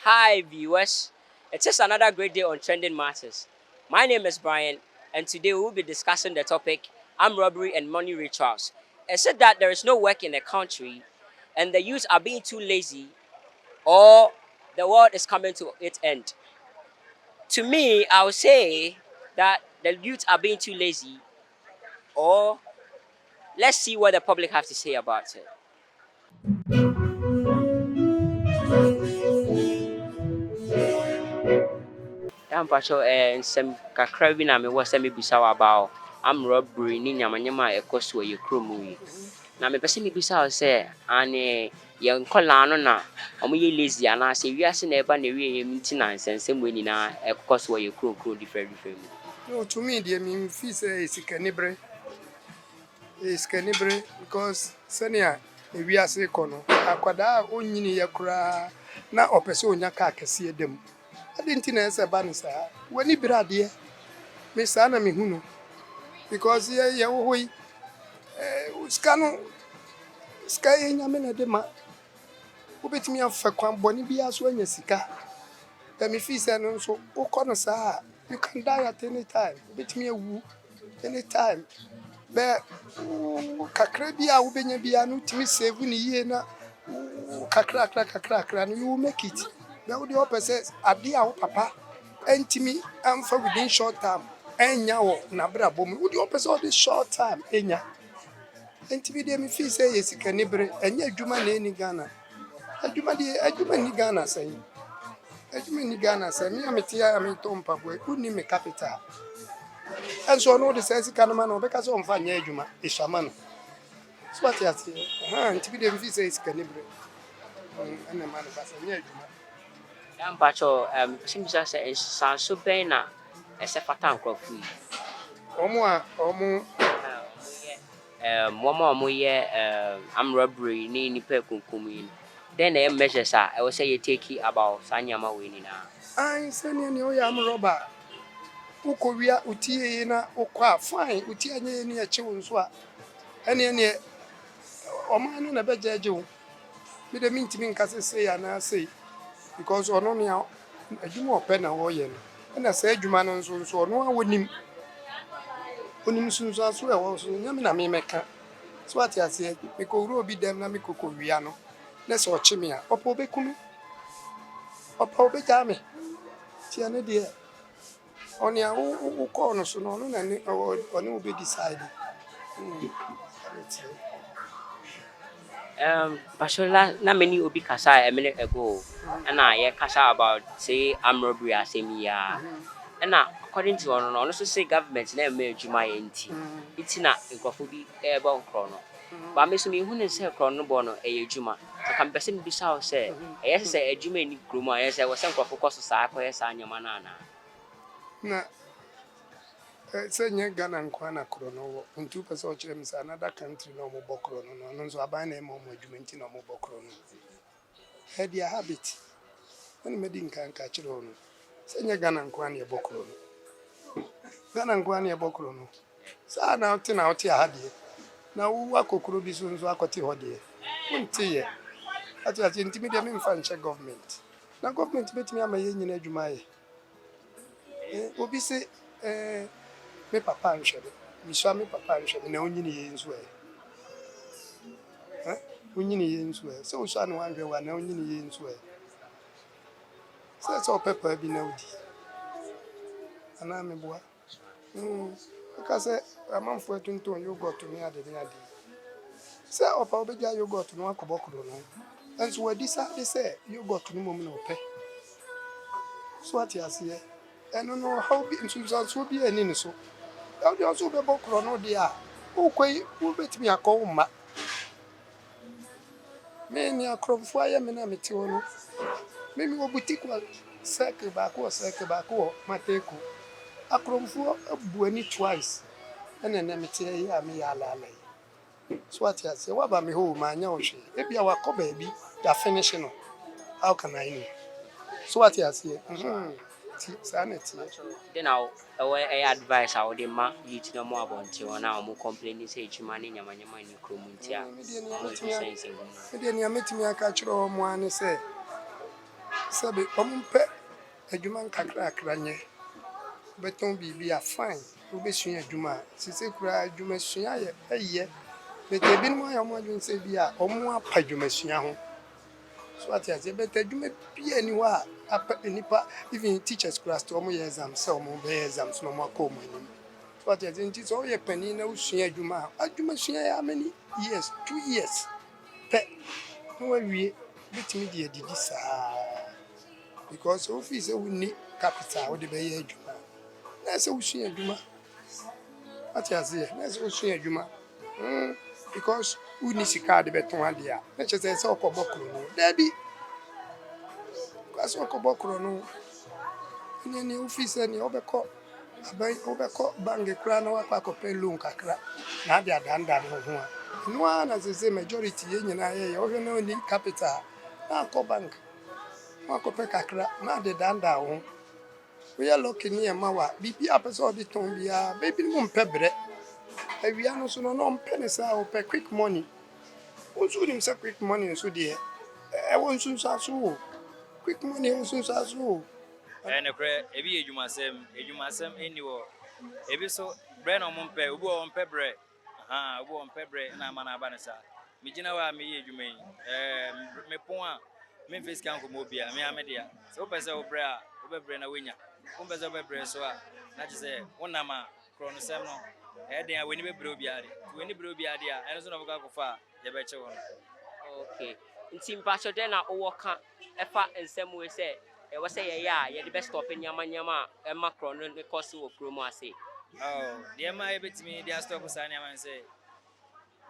Hi viewers, it is another great day on Trending Matters. My name is Brian, and today we will be discussing the topic armed robbery and money rituals. Is it that there is no work in the country and the youth are being too lazy, or the world is coming to its end? To me, I would say that the youth are being too lazy, or let's see what the public have to say about it. Mepa wo kyɛw, nsɛm kakra bi na mewɔ sɛ mebisa wo about armed robbery ne nyamanyama a ɛkɔ so wɔ yɛ kurom yi. Na mepɛ sɛ mebisa wo sɛ ane yɛn nkɔlaa no na ɔmoyɛ lazy anaasɛ wiase na ɛba na ɛwie mu nti na nsɛnsɛm wei nyinaa ɛkɔ so wɔ yɛ kurom kuro different different mu? No, to me deɛ, memfi sɛ ɛyɛ sikanibere. Ɛyɛ sikanibere because sɛnea ewiase kɔ no, akwadaa a ɔnnyiniiɛ koraa na ɔpɛ sɛ ɔnya kaa kɛseɛ da mu. Ade nti na ɛsɛ ba no saa. W'ani bere adeɛ. Me saa na mehu no. Because yɛwɔ hɔ yi, sika no, sika yɛ Nyame na ɛde ma. Wobɛtumi afa kwan bɔne biara so anya sika. But me feel sɛ no nso, wokɔ no saa a, you can die at any time. Wobɛtumi awu anytime. Bɛ wo kakra bi a wobɛnya biara no, wotumi save ne yie na wo kakrakra kakrakra no, you will make it. Na wo deɛ, wopɛ sɛ adeɛ a wo papa ɛntumi amfa within short time ɛnya wɔ n'abrabɔ mu, wo deɛ, wopɛ sɛ ɔde short time ɛnya. Nti bi deɛ, me feel sɛ yɛ sikanibere. Ɛnyɛ adwuma na ɛni Ghana. Adwuma deɛ, adwuma nni Ghana sɛn? Adwuma nni Ghana sɛn? Me a mete a metɔ mpaboa yi, wonni me capital. Ɛnso ɔno, wode saa sika no ma no, ɔbɛka sɛ ɔmfa nyɛ adwuma, ɛsuama no. So wate aseɛ? Ɛhã, nti bi deɛ, me feel sɛ yɛ sikanibere ɛna ɛma no ba sɛ nyɛ adwuma. Mepa wo kyɛw, mepɛ sɛ mebisa sɛ nsanso bɛn na ɛsɛ fata nkurɔfo yi? Wɔn a wɔn Wɔn a wɔyɛ armed robbery ne nnipa ekunkum yi no, dɛn na ɛyɛ measures a ɛwɔ sɛ yɛ take about saa nneɛma wei nyinaa? An sɛnea nea woyɛ armed robber, wokɔ wia wo ti yie na wokɔ a, fine. Wo ti anyɛ yie ne yɛkye wo nso a, ɛneɛ neɛ ɔman no na ɛbɛgye agye wo. Me de, mentumi nka sɛ sei anaa sei because ɔno nea adwuma a ɔpɛ na ɔreyɛ no, ɛna saa adwuma no nso ɔno a wɔnim onim nsunsuanso a ɛwɔ so no, nyɛ me na memɛka. So wate aseɛ? Mekɔwura obi dɛm na mekɔkɔ wia no na sɛ ɔkye me a, ɔpɛ ɔbɛku me, ɔpɛ ɔbɛgyaa me. Nti ɛno deɛ, ɔnea wokɔɔ no so no, ɔno na ne ɔne wo bɛ decide. Ɛno teɛ. Pastor, na me ne obi kasa a minute ago, ɛna yɛkasa about say armed robbery asɛm yi a, ɛna according to ɔno no, ɔno nso say government na ɛmma adwuma yɛ nti na nkurɔfo bi ɛrebɔ nkorɔ no. Ba me so mehu ne sɛ korɔ no bɔ no ɛyɛ adwuma. Sɛ mepɛ sɛ mebisa wo sɛ ɛyɛ sɛ adwuma nni kurom a, ɛyɛ sɛ ɛwɔ sɛ nkurɔfo kɔ so saa kɔyɛ saa nneɛma no anaa? Na sɛ nyɛ Ghana nko na korɔ no wɔ, nti wopɛ sɛ ɔkyerɛ me sɛ another country na ɔmobɔ korɔ no, ɔno nso aban na ɛma ɔmo adwuma nti na ɔmobɔ korɔ no? Ɛyɛ their habit. Ɛna mɛdi nka nka kyerɛ wo no sɛ nyɛ Ghana nko na yɛbɔ korɔ no. Ghana nko na yɛbɔ korɔ no saa na wote na wote aha deɛ, na wowɔ akɔ bi so nso akɔte hɔ deɛ, wonte yɛ ate ase. Nti mi deɛ, memfa nhyɛ government na government bɛtumi ama yɛn nyina adwuma ayɛ. Obi se me papa nhwɛ me, mesua me papa nhwɛ me na onyini yɛ nso ɛ, onyini yɛ nso ɛ, sɛ osua na wanhwɛ wa na onyini yɛ nso ɛ, sɛ ɔpɛ paa bi na odi anaa meboa. Ɔka sɛ amanfoɔ tontɔn yogurt ne ade ne ade sɛ ɔpa wobɛgya yogurt no akɔbɔ koro no, ɛnso wadi sa de sɛ yogurt no mmom na ɔpɛ so. Ate aseɛ? Ɛno no, ɔhaw bi nsunsuansoɔ bi ani ne so. Ɛwo deɛ, ɔso wobɛbɔ korɔ no deɛ a, wokɔ yi, wobɛtumi akɔ wo mma. Me nea akorɔmfoɔ ayɛ me na mete hɔ no, me mewɔ boutique wɔ Circle baako, wɔ Circle baako, wɔ Mateko. Akorɔmfoɔ abu ani twice, ɛna ɛnɛ mete yi a meyɛ alaala yi so. Ate aseɛ? Woaba me hɔ o, maanyɛ wo hwee. Ebia wakɔ baabi yɛafinish no, how can I know? So ate aseɛ? Nti saa na ɛteɛ. Then na ɛwɔ ɛyɛ advice a wode ma youth na ɔmo abɔnten hɔ na ɔmo complain sɛ adwuma ne nyamanyama nni kurom nti a Me deɛ, nea ɔmo mɛtumi sɛ nsɛm me deɛ, nea mɛtumi aka kyerɛ wɔn ara ne sɛ Sɛbe ɔmo mpɛ adwuma nkakrakra nyɛ. Wobɛtɔn biribi a, fine. Wobɛsua adwuma a, seesei koraa adwumasua yɛ ɛyɛ. But ebinom ayɛ ɔmo adwene sɛ bi a ɔmo apa adwumasua ho. So ate aseɛ, but adwuma biara nni hɔ a apa nipa. Even teachers koraa still ɔmo yɛ exam sɛ ɔmo bɛyɛ exams na ɔmo akɔ ɔmo anim. So ate aseɛ, nti sɛ ɔyɛ panin na wosua adwuma a, adwumasua yɛ how many years? 2 years pɛ na wawie, wobɛtumi de adidi saa, because wofii sɛ wonni capital a wode bɛyɛ adwuma a, na ɛsɛ wosua adwuma. Ate aseɛ, na ɛsɛ wosua adwuma because wonni sika a de bɛtɔn adeɛ a, na kyerɛ sɛ ɛsɛ ɔkɔbɔ kuro no daabi kwa sɛ ɔkɔbɔ kuro no ɛne nea wofii sɛ nea wobɛkɔ aban, wobɛkɔ bank koraa na wakɔ akɔpɛ loan kakra na ade adandane wo ho a, ɛno ara na sɛ majority yɛn nyinaa yɛyɛ. Wohwɛ na ɔni capital na akɔ bank na wakɔpɛ kakra na ade dandan wo ho. Woyɛ lucky ne ɛma wa biribi a pɛ sɛ ɔde tɔn biara, baabi no mpɛ brɛ awia no so no na ɔmpɛ ne saa, ɔpɛ quick money. Wo nso wonim sɛ quick money nso deɛ, ɛwɔ nsunsuaso o. Quick money ɛwɔ nsunsuaso o. Ɛyɛ nokorɛ, ebi yɛ adwumasɛm, adwumasɛm ɛnni hɔ. Ebi so brɛ na ɔmo mpɛ. Obi wɔ hɔ ɔmpɛ brɛ, ahan, obi wɔ ɔmpɛ brɛ na ama no aba no saa. Megyina hɔ a meyɛ adwuma yi, mepɔn a memfa sika nkɔmmɔ obiara, me ara me dea. Sɛ wopɛ sɛ wobrɛ a, wobɛbrɛ na woanya. Wompɛ sɛ wobɛbrɛ so a, na kyerɛ sɛ wonam a korɔnosɛm no ɛyɛ den a w'ani bɛbrɛ obiara de. Nti w'ani brɛ obiara de a, ɛno nso na wobɛkɔ akɔfa a yɛbɛkye wo no. Okay, nti mpakyɛ, dɛn na wowɔ ka ɛfa nsɛm wei sɛ ɛwɔ sɛ yɛyɛ a yɛde bɛ stop nneɛma nneɛma a ɛma korɔ no ne kɔ so wɔ kurom ase? Oh, deɛ ma yɛbɛtumi de a stop saa nneɛma no sɛ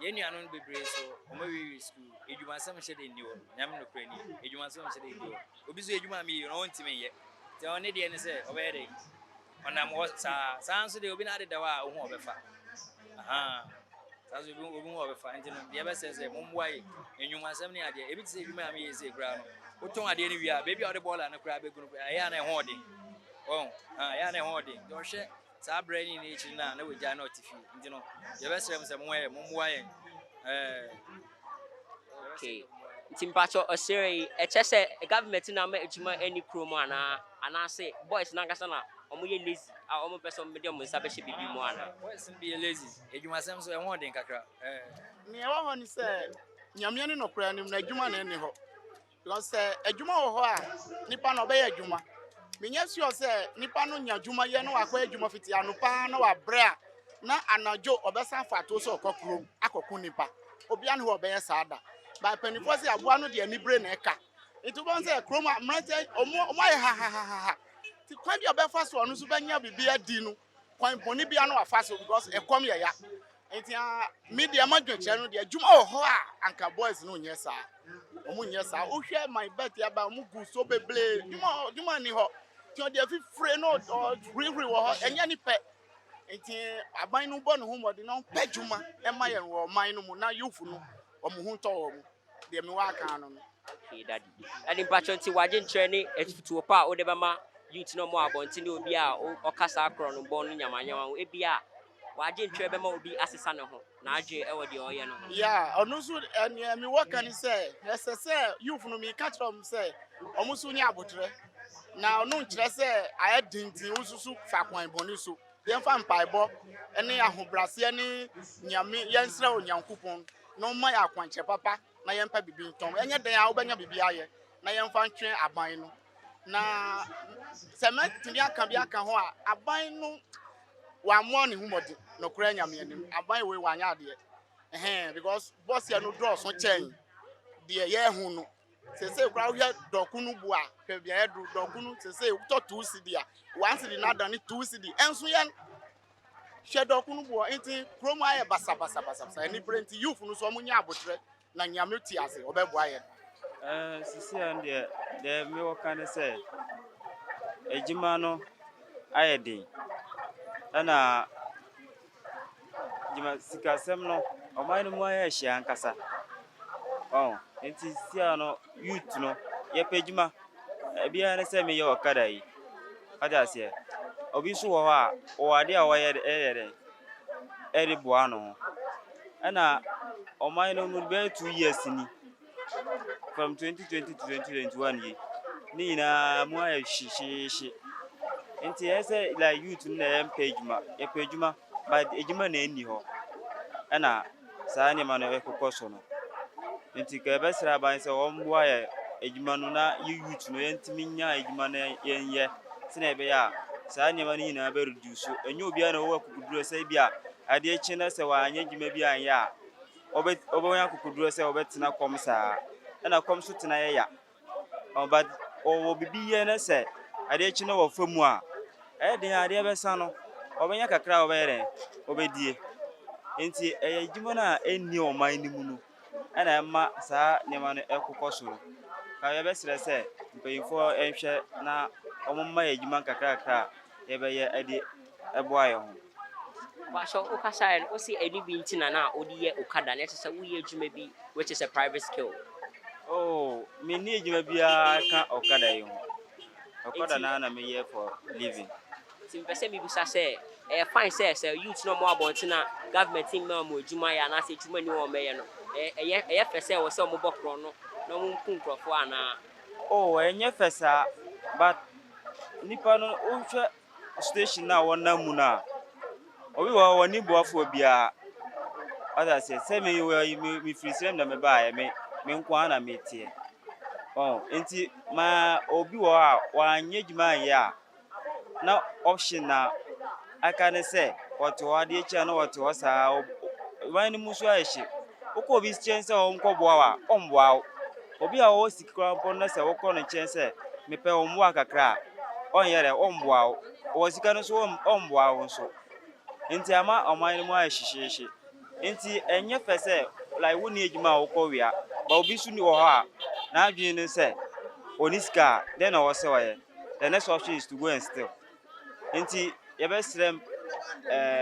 yɛn nuanom bebree so ɔmo awiewie sukuu, adwumasɛm hyɛ de nni hɔ. Nyame nokorɛ ni, adwumasɛm hyɛ de nni hɔ. Obi so adwuma a meyɛ no, ɔntumi nyɛ, nti ɔne deɛ ne sɛ ɔbɛyɛ de ɔnam hɔ saa saa nso deɛ obi na adeda hɔ a ohu ɔbɛfa ahan saa nso obi hu ɔbɛfa. Nti no deɛ ɛbɛsɛ sɛ mommoa yɛ nnwumasɛm ne adeɛ. Ebi te sɛ adwuma a meyɛ sɛ koraa no, wotɔn adeɛ no wie a, baabi a wɔde bɔɔla no koraa bɛgu no koraa, ɛyɛ a na ɛho ɔden wɔn, ɛyɛ a na ɛho ɔden. Nti ɔhwɛ saa berɛ ne ne akyiri no a, na wɔgya na ɔte fie. Nti no yɛbɛsrɛ m sɛ momma yɛ mommoa yɛn Okay, nti mpakyɛ, ɔsere yi ɛkyɛ sɛ government na ama adwuma ani kurom anaa, anaasɛ boys nankasa na ɔmo yɛ lazy a ɔmo pɛ sɛ ɔmo de ɔmo nsa bɛhyɛ biribi mu anaa? Boys no bi yɛ lazy, adwumasɛm so ɛho ɔden kakra. Nea ɛwɔ hɔ ne sɛ Nyameɛ ne nɔkora anim na adwuma na ɛni hɔ, because sɛ adwuma wɔ hɔ a, nipa na ɔbɛyɛ adwuma. Menyɛ sure sɛ nipa no nya adwuma yɛ na wakɔ adwuma fiti anopa na wabrɛ a, na anadwo ɔbɛsan fa ato sɛ ɔkɔ kurom akɔko nipa. Obiara ne hɔ ɔbɛyɛ saa da ba. Mpanimfoɔ sɛ aboa no deɛ anibere na ɛka, nti wobɛhu sɛ kurom a mmeranteɛ ɔmo ayɛ hahahaha, nti kwan bi a ɔbɛfa so ɔno nso bɛnya biribi adi no, kwan bɔne bia no wafa so, because ɛkɔm yɛ ya. Nti ah, me deɛ madwenkyerɛ no deɛ, adwuma wɔ hɔ a, anka boys no nyɛ saa, ɔmo nyɛ saa. Wohwɛ my bet aba, ɔmo gu so bebree. Adwuma ni hɔ, nti ɔde afifire no ɔhurihuri wɔ hɔ, ɛnyɛ ne pɛ. Nti aban no bɔ ne ho mmɔden na ɔmpɛ adwuma ɛma yɛn wɔ ɔman no mu na youth no ɔmo ho ntɔ wɔn mo. Deɛ mewɔ aka no. Okay, daddy. Daddy, mpakyɛ, nti wagye nkyerɛ ne afutuo pa a wode bɛma youth no ɔmo abɔnten ne obi a ɔka saa korɔ no bɔ no nyamanyama ho, ebi a wagye nkyerɛ bɛma obi asesa ne ho n'adwene ɛwɔ deɛ ɔyɛ no ho? Ya, ɔno nso ɛnea mewɔ ka ne sɛ ɛsɛ sɛ youth no, meka kyerɛ ɔmo sɛ ɔmo nso nyɛ abotrɛ, na ɔno nkyerɛ sɛ ayɛ den nti wo nso so fa kwan bɔne so. Yɛmfa mpaebɔ ne ahobrɛaseɛ ne Nyame yɛnsrɛ Onyankopɔn na ɔmma yɛ akwankyerɛ papa na yɛmpa biribi ntɔn. Ɛnyɛ den a wobɛnya biribi ayɛ na yɛmfa ntwe aban no. Na sɛ mɛtumi aka bi aka ho a, aban no wammoa ne ho mmɔden. Nokorɛ Nyame anim, aban wei wanyɛ adeɛ ɛhɛn, because bɔseɛ no dɔɔso kyɛn deɛ yɛɛho no. Sese koraa wohwɛ dɔko no bu a, hwɛ beaeɛ duru dɔko no. Sese wotɔ 2 cedi a, 1 cedi no adane 2 cedi. Ɛnso yɛn hwɛ dɔko no boɔ, nti kurom ayɛ basabasabasa anibere. Nti youth no so ɔmo nyɛ abotrɛ na Nyame te ase, ɔbɛboa yɛn. Sisi a deɛ mewɔ ka ne sɛ adwuma no ayɛ den, ɛna dwuma sikasɛm no ɔman no mu ayɛ hyɛ ankasa ɔn. Nti sisi a no youth no yɛpɛ adwuma. Ebiara ne sɛ meyɛ ɔkada yi, ɔde aseɛ. Obi nso wɔ hɔ a ɔwɔ adeɛ a ɔyɛ ɛyɛ dɛ ɛde boa no ho. Ɛna ɔman no mu bɛyɛ 2 years ni, from 2020 to 2021 yi. Ne nyinaa mu ayɛ hyehyeehye. Nti ɛyɛ sɛ like youth no na yɛmpɛ adwuma. Yɛpɛ adwuma but adwuma na ɛnni hɔ. Ɛna saa nneɛma no ɛkokɔ so no. Nti ka yɛbɛsrɛ aban sɛ wɔmmoa yɛ adwuma no na yɛ youth no yɛntumi nya adwuma na yɛnyɛ sɛnea ɛbɛyɛ a saa nneɛma no nyinaa bɛ reduce. Ɛnyɛ obiara na ɔwɔ akokoduro sɛ bi a adeɛ kye na sɛ wanyɛ adwuma bi anyɛ a ɔbɛnya akokoduro sɛ ɔbɛtena kɔm saa. Ɛna kɔm so tena yɛ ya. But ɔwɔ biribi yɛ na sɛ adeɛ kye na wɔfa mu a, ɛyɛ den a adeɛ bɛsa no, ɔbɛnya kakra a ɔbɛyɛ dɛn, ɔbɛdie. Nti ɛyɛ adwuma no a ɛnni ɔman no mu no ɛna ɛma saa nneɛma no ɛkokɔ so no. Ka yɛbɛsrɛ sɛ mpanyinfoɔ nhwɛ na wɔmma yɛ adwuma nkakrakra a yɛbɛyɛ ɛde ɛboa yɛn ho. Wahyɛ wokasaeɛ no, wose ɛno bi nti na wode yɛ okada na ɛkyerɛ sɛ woyɛ adwuma bi which is a private skill. Oh, menni adwuma biara ka ɔkada yi ho. Ɔkada naa na meyɛ for living. Nti mepɛ sɛ mebisa sɛ ɛyɛ fine sɛ youth no ɔmo abɔnten a government mma ɔmo adwuma yɛ anaasɛ adwuma ni wɔn bɛyɛ no, ɛyɛ fɛ sɛ ɛwɔ sɛ ɔmo bɔ korɔ no na ɔmo nku nkurɔfoɔ anaa? Oh, ɛnyɛ fɛ saa, but nipa no wohwɛ situation na wɔnam mu no a, obi wɔ hɔ wɔnni boafoɔ biara. Wate aseɛ, sɛ me wɔ yi, me mefiri Srem na mebaeɛ, me nko ara na meteɛ. Oh, nti ma obi wɔ hɔ a wanyɛ adwuma anyɛ a, na option na aka ne sɛ wɔte hɔ adeɛ kyi a na wɔte hɔ saa. Ɔman no mu nso ayɛ hye. Wokɔ obi nkyɛn sɛ ɔnkɔboa wo a, ɔmboa wo. Obi a ɔwɔ sika koraa mpo na sɛ wokɔ ne nkyɛn sɛ mepɛ wo mmoa kakra a, ɔnyɛ dɛ, ɔmboa wo. Ɔwɔ sika no nso ɔmboa wo nso. Nti ama ɔman no mu ayɛ hyehyeehye. Nti ɛnyɛ fɛ sɛ like wonni adwuma a wokɔ wia. But obi nso wɔ hɔ a n'adwene ne sɛ ɔnni sika a, dɛn na ɔwɔ sɛ ɔyɛ? The next option is to go and steal. Nti yɛbɛsrɛ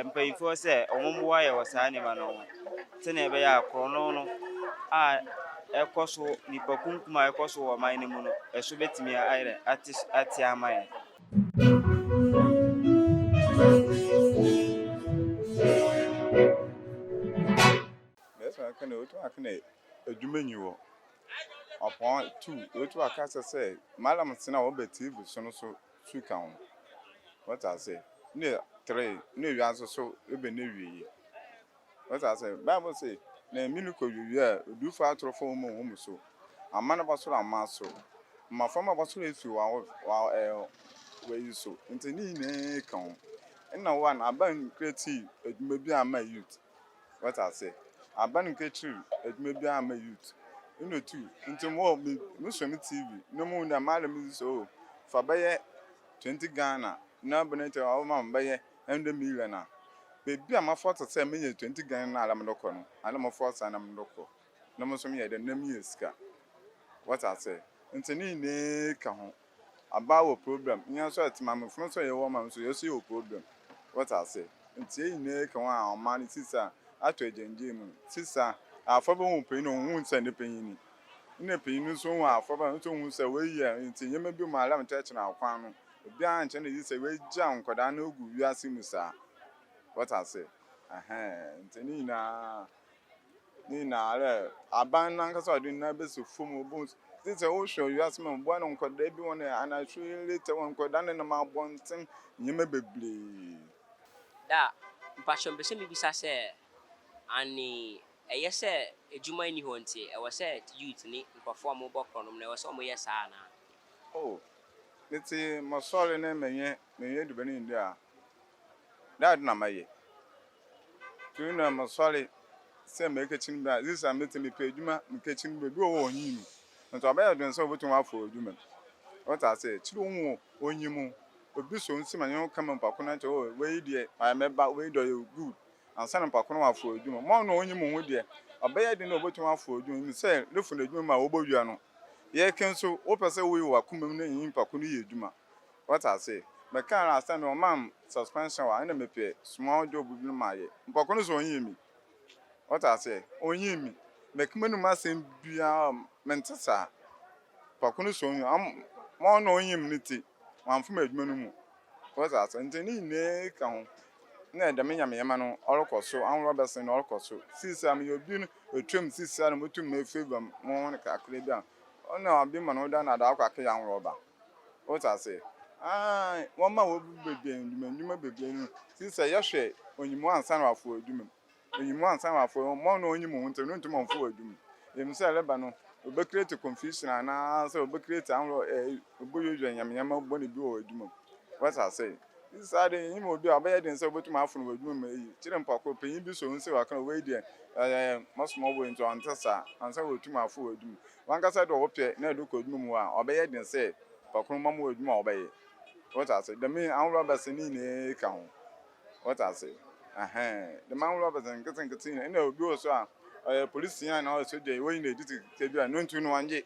mpanyinfoɔ sɛ wɔn mmoa yɛ wɔ saa nneɛma no ho sɛnea ɛbɛyɛ a korɔno no a ɛkɔ so, nipa kunkum a ɛkɔ so wɔ ɔman no mu no, ɛso bɛtumi ayɛ dɛ ate ama yɛn. Bɛsɛ aka na otu aka na adwuma nyi hɔ. Ɔpɔn tu otu aka sɛ malam sena a wɔbɛ TV so no so su ka ho. Wɔte ase. Ne three ne wiase so ebe ne wie. Wɔte ase. Bible say na emi kɔ wie a odufo atorofo wɔn mu wɔn so. Ama no bɔsoro ama so. Mmɔframma bɔsoro efi wa wa wɔyi so. Nti ne nyinaa ka ho. Ɛna one aban create adwuma bi ama youth. Wɔte ase. Aban nkɛkyiri adwuma bi ama youth. Ɛna two nti mo me sɔ me TV na mo na malam yi sɛ o fa bɛyɛ 20 Ghana na bɛnɛ nkyɛn ɔma mo bɛyɛ 100 million a beebi a mafɔ te sɛ menya 20 Ghana na ala mo de kɔ no ala mo fɔ saa na mo de kɔ na mo nso meyɛ dɛ na meyɛ sika. Wɔte ase. Nti ne nyinaa ka ho. Aba wɔ problem. Nyɛ nso ɛte maamefo nso yɛ wɔ ma nso yɛ nso yɛ wɔ problem. Wɔte ase. Nti yɛn nyinaa ka ho a ɔman no sisa atɔ agyangyan mu. Sisa afɔ bɛ hu panyin no ohun sɛ ne panyin ni. Ne panyin no nso hu afɔ bɛ nso hu sɛ wɔyi yɛ nti nneɛma bi mu alam kyerɛkyerɛ akwan no. Obiara nkyɛn na yi sɛ wɔagya nkwadaa no gu wiase mu saa. Wɔte ase. Ɛhɛn nti ne nyinaa dɛ aban nankasa ɔde ne nan bɛsi fam obu sɛ wohwɛ wiase mu mboa no nkwadaa bi wɔn anahwɛ later wɔn nkwadaa no nam abɔnten nneɛma bebree. Da mpakyɛ mpɛ sɛ mebisa sɛ ane ɛyɛ sɛ adwuma nni hɔ nti ɛwɔ sɛ youth ne nkurɔfoɔ a wɔbɔ korɔnom no ɛwɔ sɛ wɔyɛ saa anaa? Oh, mete mɔsɔre ne menyɛ aduane ndi a daade na mayɛ. Tumi na mɔsɔre sɛ mɛkɛkyi no bi a sisa mete mepɛ adwuma mekɛkyi no bi wɔ hɔ ɔnyi mu. Nti ɔbɛyɛ dwen sɛ wobɛtumi afɔ adwuma mu. Wɔte ase kyerɛ wo onyi mu. Obi so nsi ma nyɛ kama mpako na kyerɛ oh wei deɛ ɔyɛ mɛba, wei deɛ ɔyɛ good. Ansa na mpako no wafɔ adwuma. Mo na onyi mu ho deɛ ɔbɛyɛ den na obɛtumi afɔ adwuma mu sɛ lefo na adwuma mu a wɔbɔ no. Yɛka nso wopɛ sɛ woyi wɔ akoma mu na nyi mpako no yɛ adwuma. Wɔte ase. Mɛka last time ɔman suspension wa ɛna mepɛ small job bi no ma yɛ. Mpako no so ɔnyi mi. Wɔte ase. Ɔnyi mi. Mɛkuma no mu asɛm biara mente saa. Mpako no so ɔnyi am mo na ɔnyi mi ne ti. Wamfom adwuma no mu. Wɔte ase. Nti ne nyinaa ka ho. Na dɛm nyameyɛma no ɔrekɔ so ahorow bɛsen no ɔrekɔ so. Sisi a meyɛ obi no otwam sisi a na motum me favour mo ho no kakra bi a Ɔna abi ma no da na da akɔ akɛyɛ anworɔba. Wote ase? Aane, wɔma wɔbu bebree ndwuma ndwuma bebree no. Nti sɛ yɛhwɛ onyim ansa na wafo adwuma mu. Onyim ansa na wafo, mɔ na onyim ho nti no ntum ɔmfo adwuma mu. Yɛnim sɛ ɛreba no, obe create confusion anaasɛ obe create anworɔ ɛɛ oboyɔyɔ nyamanyama bɔne bi wɔ adwuma mu. Wote ase? Nti saa de, yenyim obi a ɔbɛyɛ den sɛ obotum afon wɔ edwuma mu eyi. Kyerɛ mpo kor, panyin bi sɔ wo nsa mu ɔka dɛ wei deɛ ɔyɛ mo small boy ntsi ɔnntse saa, ansa oetum afon wɔ edwuma mu. Wankasa de ɔwɔ pɛ na edze kɔ edwuma mu hɔ a, ɔbɛyɛ den sɛ pa kor mma mo edwuma a ɔbɛyɛ. Wɔtse ase? Dɛm yi anworɔbɛs ne nyina ka ho. Wɔtse ase? Ɛhɛn, dɛm anworɔbɛs nketsenketse nyina, nna obi wɔ so a ɔyɛ polisinyi anaa ɔyɛ sogya yi, wonyi no edzi sika bi a, no nntum no ɔnngye.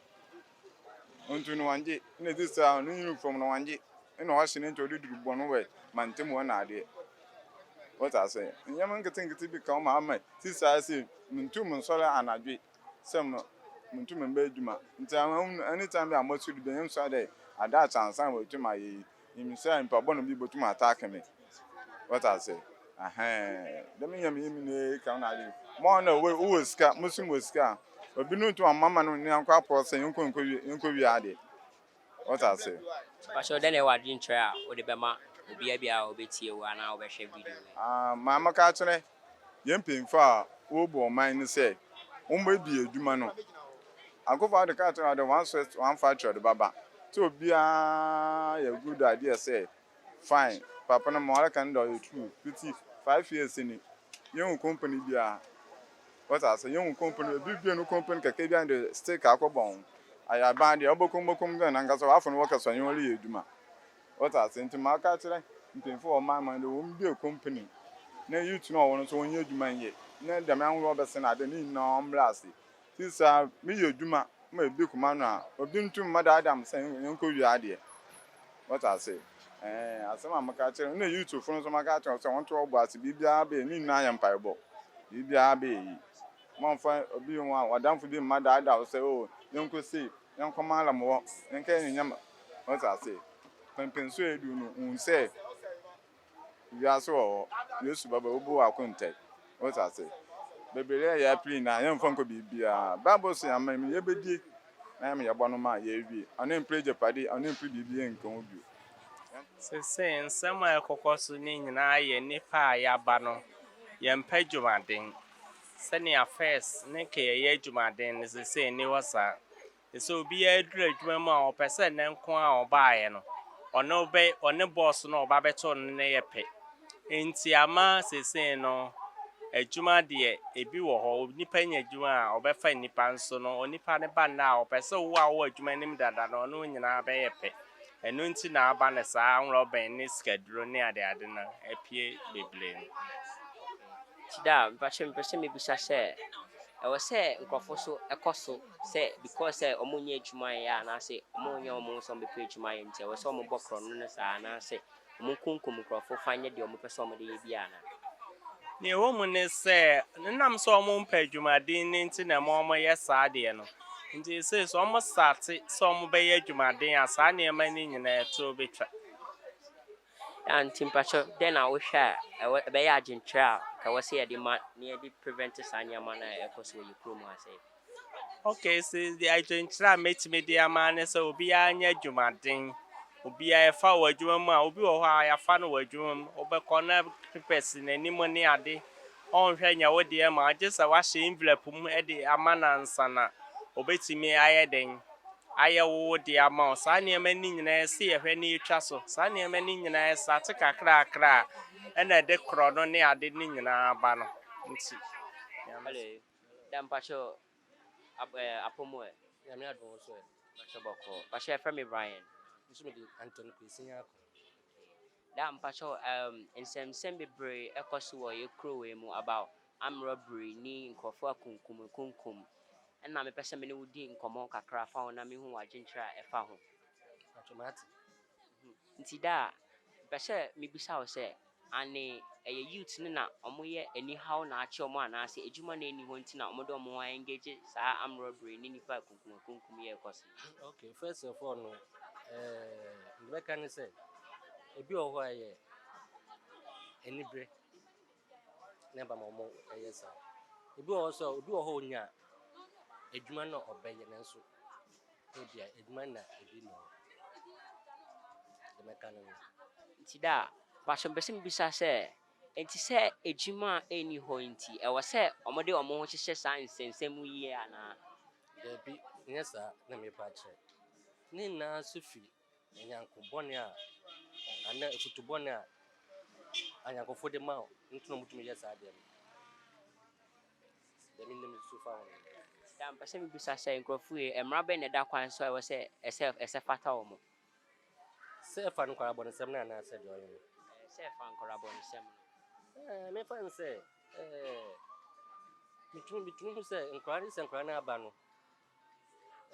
Onntu no wɔnngye, nna edze saa no uniform no wɔnngye, nna ɔhyɛ ne ntsi ɔde dur bɔn wɔ mantamu hɔ na adeɛ. Wɔtse ase? Ndzɛmba nketsenketse bi ka ho ma ama sisi ase munntum nsɔr anadwe sɛ munntum mmba edwuma. Ntsi anytime bi a mosoɛr biara musuar dɛ ada akye ansaana woetum ayɛ iyi. Minyim sɛ nyimpa bɔn bi botum attack me. Wɔtse ase? Ɛhɛn, dɛm ndzɛmba yi nyina ka ho na adze. Mo na ewɔ sika, mo so mowɔ sika a, obi no nntum amma ma no ne nyɛnko apɔw sɛ yɛnkɔ nkowie ade. Wɔtse ase? Mpakyɛw dɛn na ɛwɔ adwenkyerɛ a wode bɛma obiara biara a ɔbɛtie wo anaa ɔbɛhwɛ video yi? Ah, ma mɛka akyerɛ yɛn mpanyimfo a wɔrebu ɔman no sɛ wɔmmue adwuma no. Akufo Addo kaa kyerɛɛ wɔn dɛ one source one factory ɔde bɛba. Ntsi obiara yɛ good idea sɛ fine papa no ma ɔreka no dɛ ɔyɛ true. Fitsi 5 years ni yennhu company biara. Wɔtse ase, yennhu company, obi bue no company kakra bi a de sticker akɔbɔ ho. Ayɛ aban deɛ ɔbɔkɔm bɔkɔm dɛ nankasa ɔafo no wɔkɛsɔ nye wɔreyɛ edwuma. Wɔtse ase, ntsi ma ɔka kyerɛ mpanyimfo wɔ ɔman mu no dɛ wɔmbue company na youth no a ɔwɔ no nso wɔnyɛ edwuma nyɛ na dɛm ahorow ɔbɛsen ade ne nyinaa ɔmbra ase. Ntsi sɛ meyɛ edwuma ma ebi koma no a, obi nntum mma daadaa me sɛ yɛnkɔ wie adeɛ. Wɔtse ase? Ɛɛn, asɛm a meka kyerɛ na youthfo no nso maka akyerɛ wɔn sɛ wɔnto wɔn bo ase, biribiara bɛyɛ, ne nyinaa yɛ mpaebɔ. Biribiara bɛyɛ yie. Momfa obi ho a w'adamfo bi mma daadaa wo sɛ oh yɛnkɔ sei, yɛnkɔ Mallam hɔ, yɛnkɛyɛ ne nneɛma. Wɔtse ase? Pɛmpɛnso a edu no, hu sɛ wiase wɔ hɔ, Yesu bɛba, obu w'akontaa. Wɔtse ase? Bebree a yɛapere nyinaa, yɛmfa nkɔ biribiara. Bible se ama mu yɛbɛdie na yɛma yɛbɔ no ma yɛawie. Ɔno mpere agyapade, ɔno mpere biribi nka ho bio. Seesei nsɛm a ɛkɔkɔ so ne nyinaa yɛ nnipa a yɛaba no, yɛmpɛ adwumaden. Sɛnea first ne nka yɛyɛ adwumaden no, seesei nni hɔ saa. Sɛ obiara duru adwuma mu a, ɔpɛ sɛ ne nko a ɔbaeɛ no, ɔne bɛ ɔne boss no a ɔba bɛto no no yɛ pɛ. Nti ama seesei no, adwuma deɛ ebi wɔ hɔ. Onipa nya adwuma a, ɔbɛfa nnipa nso no, onipa no ba nnɛ a, ɔpɛ sɛ wo a wowɔ adwuma no mu dada no, ɔne wo nyinaa bɛyɛ pɛ. Ɛno nti na aba no saa anworɔbɛn ne sikaduro ne adeade no apue bebree no. Nti da mpakyɛ mepɛ sɛ mebisa sɛ ɛwɔ sɛ nkurɔfo so ɛkɔ so sɛ because sɛ ɔmo nyɛ adwuma yɛ anaasɛ ɔmo nyɛ ɔmo ho sɛ ɔmo bɛpɛ adwuma yɛ nti ɛwɔ sɛ ɔmo bɔ korɔno no saa anaasɛ ɔmo kunkum nkurɔfo fa nyɛ deɛ ɔmo pɛ sɛ ɔmo de yɛ bi anaa? Nea ɛwɔ mu ne sɛ, nenam sɛ ɔmo mpɛ adwumaden ne nti na ɛma ɔmo yɛ saa adeɛ no. Nti sɛ sɛ ɔmo sate sɛ ɔmo bɛyɛ adwumaden a, saa nneɛma no nyinaa ɛto bɛtwa. Ya nti mpakyɛ dɛn na wohwɛ a ɛwɔ ɛbɛyɛ adwenkyerɛ a ka ɛwɔ sɛ yɛde ma na yɛde prevent saa nneɛma no a ɛkɔ so wɔ yɛ kurom ha sɛ? Okay, sɛ deɛ adwenkyerɛ a mɛtumi de ama ne sɛ obiara nyɛ adwumaden. Obiara ɛfa wɔ adwuma mu a, obi wɔ hɔ a yɛafa no wɔ adwuma mu, wobɛkɔ na papers n'anim ne ade, ɔnhwɛ nyɛ wo deɛ ma agye sɛ wahyɛ envelope mu de ama no ansa na obɛtumi ayɛ den ayɛ wo deɛ ama wo. Saa nneɛma no nyinaa ɛsɛ yɛhwɛ ne yɛtwa so. Saa nneɛma no nyinaa ɛsate kakrakra a ɛna ɛde korɔ no ne ade no nyinaa ba no. Nti Hello. Da mpakyɛ apɔmu ɛ? Nyame adom wo so ɛ? Mpakyɛ bɔkɔ. Mpakyɛ yɛfrɛ me Brian. Nso mede Anthony Kwesi Nyarko. Da mpakyɛ nsɛmsɛm bebree ɛkɔ so wɔ yɛ kuro wei mu about armed robbery ne nkurɔfoɔ akunkum kunkum, ɛna mepɛ sɛ me ne wo di nkɔmmɔ kakra fa ho na mehu w'adwenkyerɛ a ɛfa ho. Mpakyɛ mate. Nti da a mepɛ sɛ mebisa wo sɛ ane ɛyɛ youth no na ɔmoyɛ anihaw na akye ɔmo anaasɛ adwuma no ɛni hɔ nti na ɔmode ɔmo ho engage saa armed robbery ne nipa akunkum akunkum yɛ ɛkɔ so? Okay, first of all no, deɛ bɛka ne sɛ ebi wɔ hɔ a ɛyɛ anibere na ɛba ma ɔmo ɛyɛ saa. Ebi wɔ hɔ sɛ obi wɔ hɔ a onya adwuma no a ɔbɛyɛ, nanso Ebia adwuma na ebi nni hɔ. Deɛ mɛka no no. Nti da a, mpakyɛ mepɛ sɛ mebisa sɛ, nti sɛ adwuma a ɛnni hɔ nti, ɛwɔ sɛ wɔde wɔn ho hyehyɛ saa nsɛnsɛm yi anaa? Daabi, nyɛ saa na merepɛ akyerɛ. Ne nyinaa nso firi anyanko bɔne a anaa afutu bɔne a anyankofo de ma wo nti na wɔtumi yɛ saa adeɛ no. Deɛ menim nso fa ho no. Da mpɛ sɛ mebisa sɛ nkurɔfo yi, mmara bɛn na ɛda kwan so a ɛwɔ sɛ ɛsɛ ɛsɛ fata wɔn? Sɛ ɛfa nkwadaa bɔnesɛm no anaasɛ deɛ ɔyɛ no? Sɛ ɛfa nkwadaa bɔnesɛm no. Ɛɛ mefa no sɛ ɛɛ metumi metumi hu sɛ nkwadaa no sɛ nkwadaa no aba no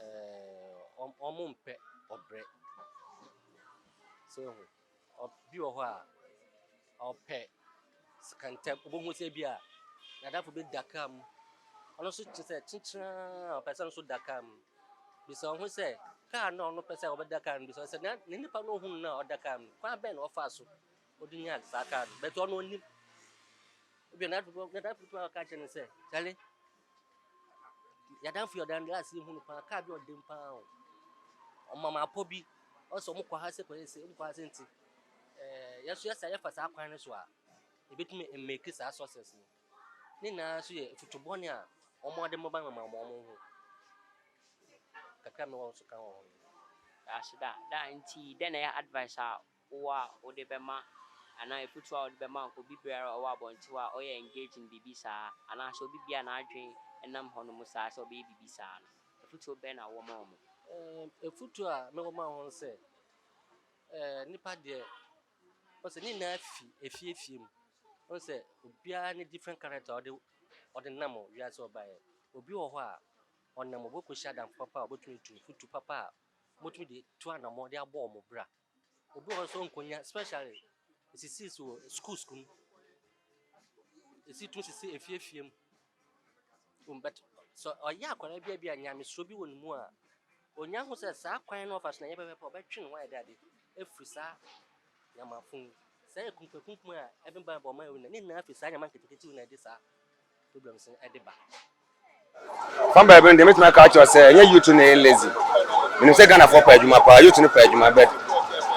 ɛɛ wɔn mpɛ ɔbrɛ. So ehu obi wɔ hɔ a ɔpɛ sika ntɛm wobɛhu sɛ bi a n'adamfo bi da kaa mu ɔno nso kyerɛ sɛ kyekyere a ɔpɛ sɛ ɔno nso da kaa mu. Bisa wo ho sɛ kaa no a ɔno pɛ sɛ ɔbɛda kaa no bisa sɛ na ne nipa no ohunu no a ɔda kaa mu kwan bɛn na ɔfaa so ɔde nyaa saa kaa no bɛtɛ ɔno ɔnim. Ebi n'adamfo n'adamfo bi aka kyerɛ no sɛ kyale yɛadamfo yi ɔda no last yi hu no paa kaa bi ɔda mu paa o ɔma ma apɔ bi ɔsɛ ɔmo kɔ ha sɛ kɔyɛ sɛ ɔmo kɔ ha sɛ nti ɛɛ yɛso yɛsa yɛfa saa kwan no so a ebetumi mmeki saa success no ne nyinaa nso yɛ afutu bɔne a wɔn ade mo ba ma wɔn ho kakra mi wɔn nso ka wɔ ho. Aseda da nti dɛn na ɛyɛ advice a wowɔ a wode bɛma anaa afutuo a wode bɛma obi biara a ɔwɔ abɔnten a ɔyɛ engage in biribi saa anaasɛ obi biara n'adwene nam hɔnom saa sɛ ɔbɛyɛ biribi saa no, afutuo bɛn na wowɔ ma wɔn? Ɛɛ afutuo a mewɔ ma wɔn sɛ ɛɛ nipa deɛ ɔsɛ ne nyinaa fi efiefie mu ɔn sɛ obiara ne different character ɔde ɔde nam wiase ɔbaeɛ obi wɔ hɔ a ɔnam ɔbɛkɔhyia adamfo papa a ɔbɛtumi tu futu papa a wɔtumi de tu anammɔn de abɔ wɔn bra obi wɔ hɔ nso nkonya especially esisi so wɔ school school mu esi tumi sisi efiefie mu um but sɛ ɔyɛ akwadaa bi a bi a nyamesuro bi wɔ ne mu a onya ho sɛ saa kwan no ɔfa so na ɛnyɛ pɛpɛpɛ ɔbɛtwe ne ho ayɛ dɛ ade efiri saa nyamafo yi saa ekunkunkunkum a ɛbɛba bɔ ɔman yi na ne nyinaa firi saa nyama nketenkete yi na ɛde saa problems no ɛde ba. Fan baabi no deɛ mɛtumi aka akyerɛ sɛ ɛnyɛ youth na ɛyɛ lazy. Menim sɛ Ghanafoɔ pɛ adwuma paa, youth no pɛ adwuma but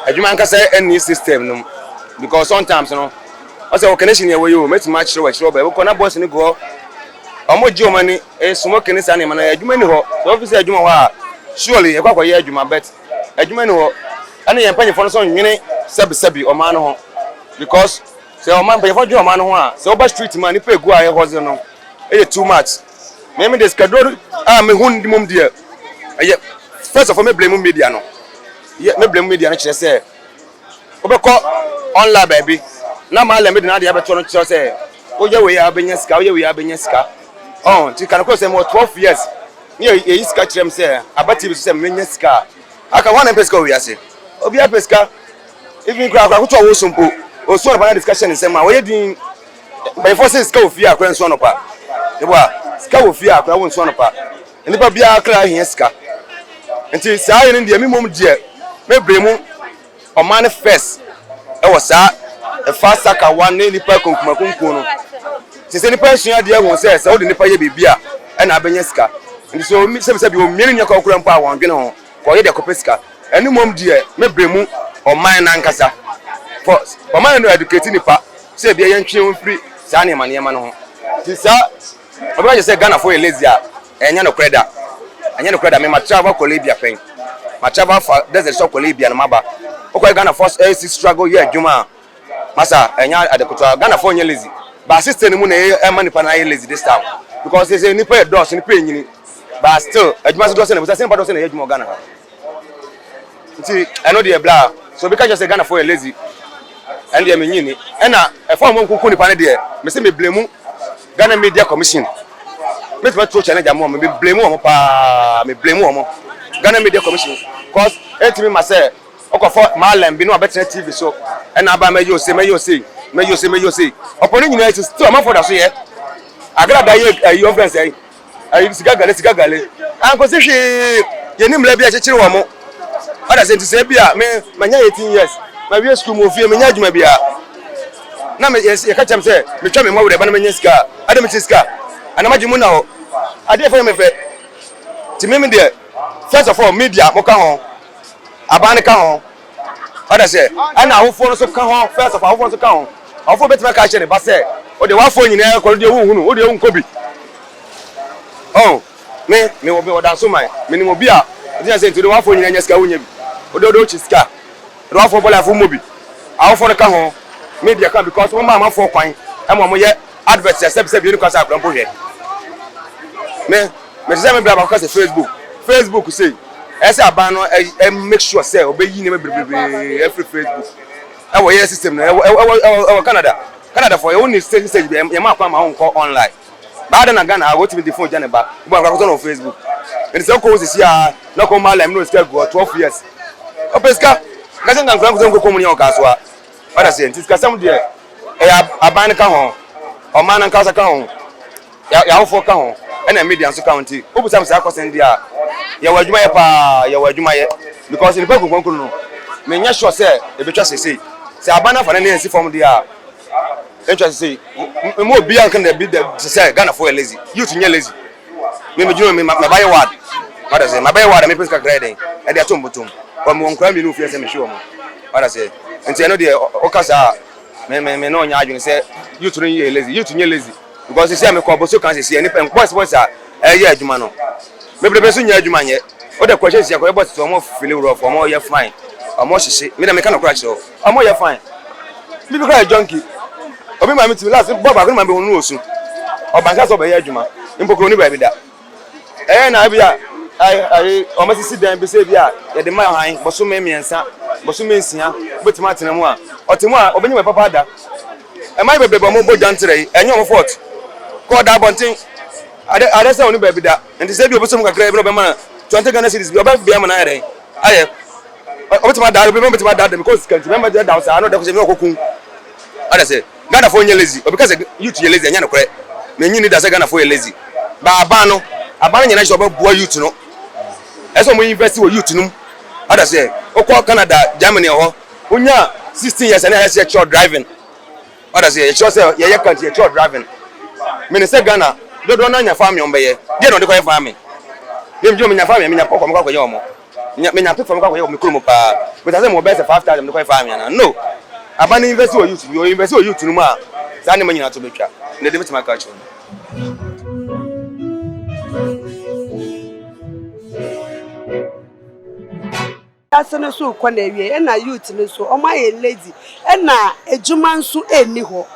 adwuma ankasa ɛnni system no mu because sometimes no ɔsɛ wɔ connection yɛ wɔ yi o mɛtumi akyerɛ wɔ akyerɛ wɔ baabi kɔ na boys no gu hɔ wɔn gye wɔn ani eh, smoking ne saa nneɛma no adwuma ni hɔ sɛ ofi sɛ adwuma hɔ a surely yɛkɔ akɔyɛ adwuma but adwuma ni hɔ ɛne yɛn mpanyinfoɔ no nso nwene sɛbisɛbi ɔman no ho because Sɛ ɔman mpanyinfoɔ dwen ɔman no ho a, sɛ woba street mu a nipa egu a ɛyɛ hɔ no ɛyɛ too much. Me me de sikaduro a me hu ndi mom deɛ ɛyɛ first of all me blame media no. Yɛ me blame media no kyerɛ sɛ wobɛkɔ online baabi na malam bi de n'adeɛ abɛto no kyerɛ sɛ woyɛ wei a wobɛnya sika woyɛ wei a wobɛnya sika. Ɔn nti ka no koro sɛ mewɔ 12 years ne yɛyi sika kyerɛ m sɛ aba TV so sɛ menya sika a Aka hwan na mpɛ sika wɔ wiase? Obiara pɛ sika. Even koraa akwadaa ketewa a ɔresu mpo, ɔsu anɔpa na de sika hyɛ ne nsam a, ɔyɛ din. Mpanyinfoɔ sɛ sika wɔ fie a akwadaa nsu anɔpa. Ebo a, sika wɔ fie a akwadaa wɔ nsu anɔpa. Nnipa biara kra hia sika. Nti saa yɛ no deɛ, me mmom deɛ, me bere mu ɔman no first ɛwɔ saa ɛfa sakawa ne nipa kunkumakunkum no. Sɛ sɛ nipa asua adeɛ ahu sɛ sɛ wode nipa yɛ biribi a ɛna abɛnya sika. Nti sɛ omi sɛbi sɛbi omia ne nua kɔkora mpo a wɔn dwene ho kɔyɛ deɛ kɔpɛ sika. Ɛno mmom deɛ me bere mu ɔman no ankasa. For ɔman no educate nipa sɛ ebia yɛntwe ho mfiri saa nneɛma nneɛma no ho. Nti saa ɔbɛka kyerɛ sɛ Ghanafoɔ yɛ lazy a ɛnyɛ nokorɛ da. Ɛnyɛ nokorɛ da. Me ma travel kɔ Libya pɛn. Ma travel fa desert so kɔ Libya no maba. Wokɔyɛ Ghanafoɔ ɛsi struggle yɛ adwuma a Masa ɛnyɛ ade ketewa. Ghana foɔ nyɛ lazy. But system no mu na ɛma nipa no ayɛ lazy this time. Because sɛ sɛ nipa yɛ dɔɔso, nipa yɛ nyini. But still adwuma so dɔɔso na bisa sɛ nipa dɔɔso na ɛyɛ adwuma wɔ Ghana ha. Nti ɛno deɛ bla. So obi ka kyerɛ sɛ Ghana foɔ yɛ lazy. Ɛno deɛ menyi ni. Ɛna ɛfa wɔn nkuku nipa no deɛ, mese me blame Ghana Media Commission. Mɛtumi ato challenge ama wɔn, me blame wɔn paa, me blame wɔn. Ghana Media Commission. Cause ɛntumi ma sɛ Ɔkɔfa Mallam bi na wabɛtena TV so ɛna aba mɛyɛ ose mɛyɛ ose mɛyɛ ose mɛyɛ ose. Ɔpɔ ne nyinaa akyi still amanfoɔ da so yɛ. Agrada yɛ ayi ɔfrɛ sɛ ayi sika gale sika gale. Ankosi hwee yɛni mmara bi a ɛkyekyere wɔn mo. Ɔda sɛ nti sɛ bi a me manya 18 years mawie sukuu mu ofie menya adwuma biara na me yɛka kyɛm sɛ metwa me mmɔwerɛ ba na menya sika a adɛ mete sika anam adwene mu na hɔ adeɛ fɛ me fɛ nti me me deɛ. First of all, media mo ka ho, aban no ka ho, ɔda sɛ ɛna awofoɔ no nso ka ho. First of all, awofoɔ nso ka ho. Awofoɔ bɛtumi aka akyerɛ ne ba sɛ, o deɛ w'afoɔ nyinaa kɔ no deɛ wonhunu, wo deɛ wonkɔ bi. Oh, me, me wɔ me wɔ danso man, menim obi a ɔgyina sɛ nti wode w'afoɔ nyinaa nya sika wonya bi. Wode wode wokyi sika, wode w'afoɔ bɔ life wommɔ bi. Awofoɔ no ka ho, media ka because wɔma amafoɔ kwan ma wɔyɛ advert sɛ sɛbi sɛbi ɛni kwan sɛ akora mpo hwɛ. Me, mete sɛ me bra baako ka sɛ Facebook, Facebook sei, ɛyɛ sɛ aban no ɛ make sure sɛ ɔbɛyi nneɛma bebree afiri Facebook ɛwɔ yɛ system no ɛwɔ ɛwɔ ɛwɔ ɛwɔ Canada. Canada fo yɛwɔ ne stage stage bi yɛma akwan ma wonkɔ online. Baa dɛn na Ghana ha wotumi de phone gya ne ba, wobɔ akora kɔtɔ no wɔ Facebook. Nti sɛ wokɔ hɔ sisi a na kɔ ma lem na sika gu hɔ 12 years. Ɔpɛ sika. Ka sɛ nka nkora nkosɛ nkɔkɔ mu ne yɛ wɔ kasoa. Wate aseɛ? Nti sikasɛm deɛ, ɛyɛ aban no ka ho, ɔman no ankasa ka ho, yɛ awofoɔ ka ho, ɛna media nso ka ho. Nti wobisa me saa question deɛ a, yɛwɔ adwuma yɛ paa, yɛwɔ adwuma yɛ. Because nnipa nkunkumankunu no, menyɛ sure sɛ ɛbɛtwa seesei. Sɛ aban no afa n'ani ansi fam deɛ a, ɛntwa seesei. Mma obiara nka dabi da sɛ Ghanafoɔ yɛ lazy. Youth nyɛ lazy. Me me dwuma me ma ba yɛ ward. Wada sɛ ma ba yɛ ward a me pɛ sika kakra yɛ dɛn ɛde ato mbotom. Kɔ me wɔ nkura mmienu ofie sɛ me hwe wɔn. Wada sɛ nti ɛno deɛ ɔka saa me me me na ɔnya adwene sɛ youth no yɛ lazy. Youth nyɛ lazy because sisi a me kɔ boso kan sisi nipa boys boys a ɛyɛ adwuma no. Bebrebe so nyɛ adwuma nyɛ. O de kɔ sisi akɔ yɛ boys wɔn feel rough wɔn yɛ fine. Wɔn hyehye. Me na me ka no kora kyerɛ wɔn yɛ fine. Bi bi kora yɛ junkie. Obi maame ti last bɔ baako ne maame bɛ no osu. Ɔba nsa sɛ ɔbɛyɛ adwuma. Mpo kuro ni baabi da. Ɛyɛ na ebi a ayi wɔn asisi dan bi sɛ ebi a yɛde ma han bɔsome mmiɛnsa bɔsome nsia wobɛtumi atena mu a ɔte mu a ɔbɛnya bɛ papa ada. Ɛman bebrebe wɔn bɔ dwantere yi ɛnyɛ wɔn fault. Kɔ ɔda abɔnten ade ade sɛ ɔne baabi da. Nti sɛ ebi obosom kakra bi na ɔbɛma no 20 Ghana cedis bi ɔbɛ bia ma no ayɛ dɛn ayɛ. Ɔbɛtumi ada obi bɛtumi ada dɛm because sika nti bɛma da saa na ɔda kɔsɛ mi ɔkɔkun. Ɔda sɛ Ghana fo nyɛ lazy. Obi ka sɛ youth yɛ lazy ɛnyɛ nokorɛ. Menyi ni da sɛ Ghana fo yɛ lazy. Ba aban no aban no nyɛ n'ahyɛ ɔbɛboa youth no. Ɛsɛ ɔmo invest wɔ youth no mu. Ɔda sɛ wokɔ Canada, Germany hɔ wonya 16 years ɛne ayɛ sɛ yɛkyerɛ driving. Ɔda sɛ yɛkyerɛ sɛ yɛyɛ country yɛkyerɛ driving. Mene sɛ Ghana dodoɔ no anya farming ɔmo bɛyɛ. Deɛ na ɔde kɔyɛ farming. Meme menya farming menya pɔkɔ mekɔ akɔyɛ ɔmo. Menya menya pefam kɔ akɔyɛ wɔ me kurom paa. But asɛ mewɔ bɛyɛ sɛ 5000 mede kɔyɛ farming anaa? No. Aban no invest wɔ youth bi, ɔ invest wɔ youth no mu a, saa nneɛma nyinaa to bɛtwa. Ɛnna deɛ mɛtumi aka akyerɛ wo no. Wiase no so rekɔ n'awiei ɛna youth no nso wɔn ayɛ lazy ɛna adwuma nso nni hɔ.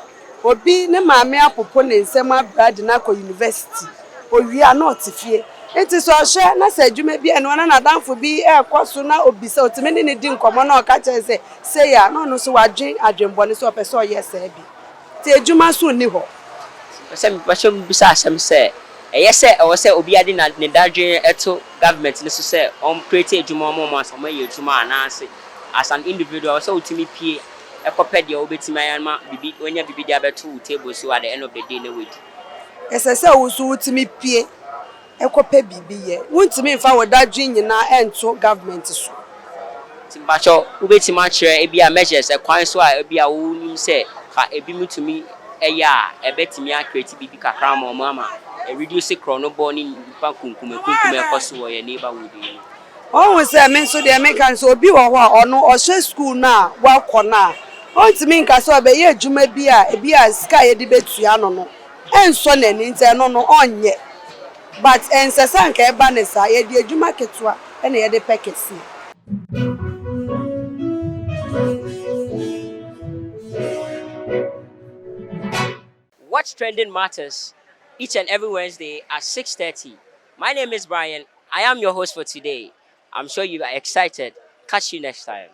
Obi ne maame apopo ne nsam abra de no akɔ university, owie a na ɔte fie. Nti sɛ ɔhwɛ na sɛ adwuma bi nni hɔ na n'adamfo bi rekɔ so na obisa, otumi ne no di nkɔmmɔ na ɔka kyerɛ no sɛ sei a, na ɔno nso wadwen adwenbɔne sɛ ɔpɛ sɛ ɔyɛ saa bi. Nti adwuma nso nni hɔ. Mepɛ sɛ mepɛ sɛ mebisa asɛm sɛ, ɛyɛ sɛ ɛwɔ sɛ obiara de na ne dadwen to government no so sɛ wɔn create adwuma ma wɔn ansa wɔayɛ adwuma anaase as an individual ɛwɔ sɛ wotumi pue kɔpɛ deɛ wobɛtumi ayɛ ama biribi wanya biribi de abɛto wo table so at the end of the day na wadi. Ɛsɛ sɛ wo nso wotumi pue kɔpɛ biribi yɛ. Wontumi mfa wo dadwen nyinaa nto government so. Nti mpakyɛw wobɛtumi akyerɛ ebia measures ɛkwan so a ebia wonim sɛ ka ebinom tumi yɛ a ɛbɛtumi a create biribi kakra ama wɔn ama ɛ reduce korɔnobɔ ne nnipa kunkumakunkum a ɛkɔ so wɔ yɛn neighbourhood yi mu. Wohu sɛ me nso deɛ meka ne sɛ obi wɔ hɔ a ɔno ɔhwɛ sukuu no a wakɔ no a, ɔntumi nka sɛ ɔbɛyɛ adwuma bi a ebi a sika a yɛde bɛtua no no ɛnsɔ n'ani nti ɛno no ɔnyɛ. But ɛnsɛ sɛ anka ɛba no saa, yɛde adwuma ketewa na yɛde pɛ kɛseɛ. Watch Trending Matters each and every Wednesday at 6:30. My name is Brian. I am your host for today. I'm sure you are excited. Catch you next time.